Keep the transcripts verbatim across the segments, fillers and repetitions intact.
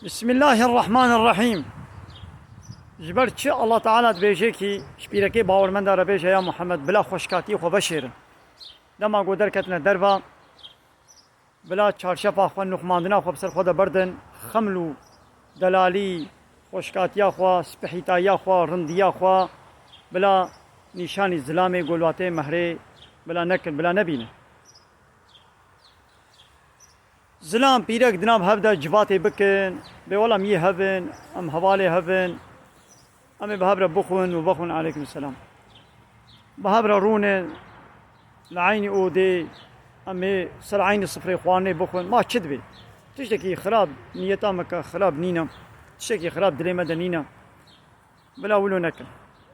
Bismillahirrahmanirrahîm. Ji ber çi Allah Teala dibêje kî ji pîrekê bawermenda re bêje, ya Muhammed, bila xweşkatiyê xwe veşêrin. Dema ku derketine derva, bila çarşefa xwe, nuxmandina xwe bi ser xwe de berdin, xeml û delalî, xweşkatiya xwe, spihîtayiya xwe, rindiya xwe, bila nîşanî zilamê, golvatê, mehrê bila nekin, bila nebînin. Zilam pîrek di nav hev de civatê bikin, bê wela em yê hev in, em hevalê hev in, em ê bi hev re bixwin û vexwin, aleykum selam. Bi hev re rûnin, li eynî odê, em ê ser eynî sifrê xwarinê bixwin. Ma çi dibê? Tiştekî xirab niyeta me ke xirab nîne, tiştekî xirab dilê me de nîne. Bila wilo nekin.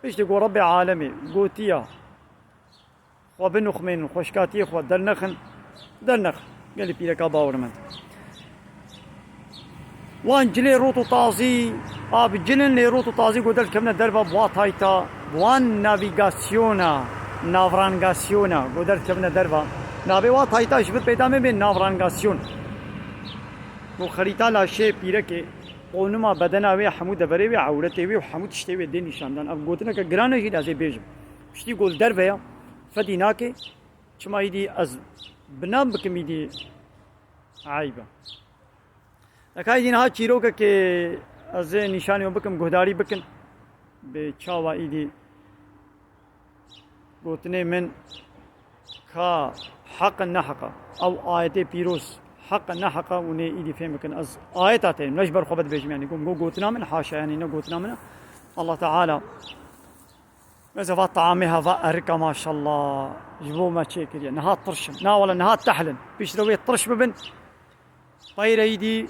Piştî ku Rebbê alemê gotiya, xwe binuxmênin, xweşkatiyê xwe dernexin, dernexin. Gelî pîreka bawermend. Wan cilê rot û tazî, a bi cilin lê rot û tazî ku derdikevine derva, bi wa tayta, bi wan navîgasyona, navrangasyona ku derdikevine derva. Navê wa tayta ji vir peyda me bê navrangasyon. Ku xerîta laşê pîrekê, qonuma bedena wê, hemû deverê wê, ewretê wê û hemû tiştê wê dê nîşandan. Ev gotineke giran e jî, ez ê bêjim. Piştî ku li derve ya, fedî nake, çima îdî ez bi nav bikim, îdî eyb e. Leka îdî niha çîrokekê ez ê nîşanî wan bikim, guhdarî bikin. Bi çawa îdî gotinê min ka heq e, ne heq e. Ew ayetê pîroz heq e, ne heq e, hûn ê îdî fêm bikin. Ez ayeta tênim, ne ji ber xwe bidibêjim, yanî, ku min got gotina min, haşa, yanî ne gotina min e. Allah Teala Mesela va taamê ha, va erika, maşallah, ji bo me çêkiriye. Niha tirş in. Na wele niha tehl in. Piştre wê tirş bibin. Peyre îdî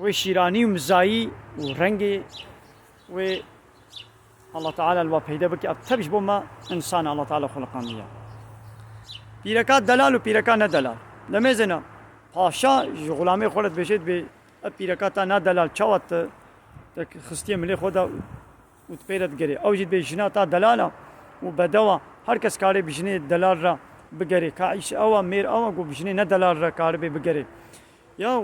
wê şîranî û mizayî û rengê wê Allah Teala li we peyde bike. Ev tev ji bo me însan e, Allah Teala xuliqandiye. Pîreka delal û pîreka ne delal. Demêzêne paşa ji xulamê xwe re dibêje, dibê, ev pîreka te ne delal, çawa te, te xistiye milê xwe de û tu pê re digerê. Ew jî dibê jina ta delal e û bedew e. Her kes karê bi jinê delal re bigerê. Ka îş ew e, mêr ew e ku bi jinê ne delal re karibê bigerê. Ya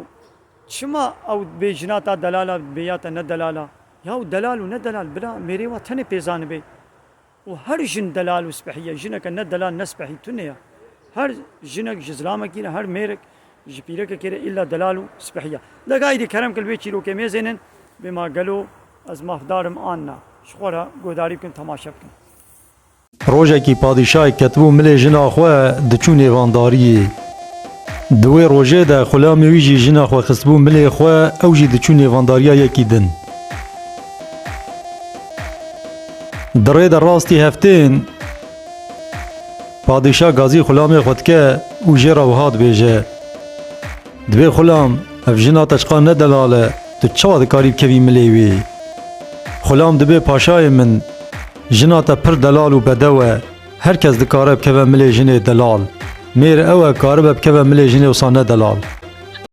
çima ew bê jina ta delal e, bê ya te ne delal e? Ya delal û ne delal bila mêrê wa tenê pê zanibê. Û her jin delal û spehî ye. Jineke ne delal ne spehî tune ye. Her jinek ji zilamekî re, her mêrek ji pîrekekê re îlla delal û spehî ye. De gaydî kerem kil vê çîrokê mêzênin, bê ma gelo ez mafdar im an na. Ji xwe re guhdarî bikin, temaşe bikin. Rojekî padîşahê ketibû milê jina xwe, diçû nêvandariyê. Di wê rojê de xulamê wî jî jina xwe xistibû milê xwe, ew jî diçû nêvandariya yekî din. Di rê de rastî heftên, padîşah gazî xulamê xwe dike û jê re wiha dibêje, Dibê xulam, ev jina te çiqa ne delal e, tu çawa dikarî bikevî milê wê? Xulam dibê paşayê min, jina te pir delal û bedew e, her kes dikare bikeve milê jinê delal. Mêr ew e karibe bikeve milê jinê wisa ne delal.